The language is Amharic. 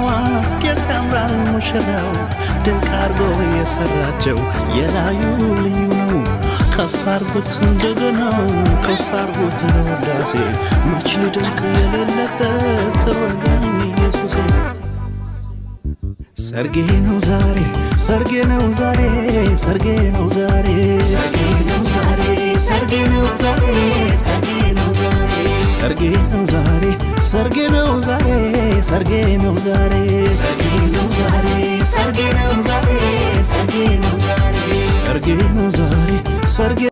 ሙሽራዋ የት ያምራል ሙሽራው፣ ድንቅ አርጎ የሰራቸው የላዩ ልዩ ነው። ከፍ አርጉት እንደገና፣ ከፍ አርጉት ለውዳሴ፣ መቼ ድንቅ የሌለበት ረዳኝ ኢየሱሴ። ሰርጌ ነው ዛሬ፣ ሰርጌ ነው ዛሬ፣ ሰርጌ ነው ዛሬ፣ ሰርጌ ነው ዛሬ፣ ሰርጌ ነው ዛሬ፣ ሰርጌ ነው ዛሬ፣ ሰርጌ ነው ዛሬ፣ ሰርጌ ነው ዛሬ፣ ሰርጌ ነው ዛሬ፣ ሰርጌ ነው ዛሬ፣ ሰርጌ ነው ዛሬ፣ ሰርጌ ነው ዛሬ፣ ሰርጌ ነው ዛሬ፣ ሰርጌ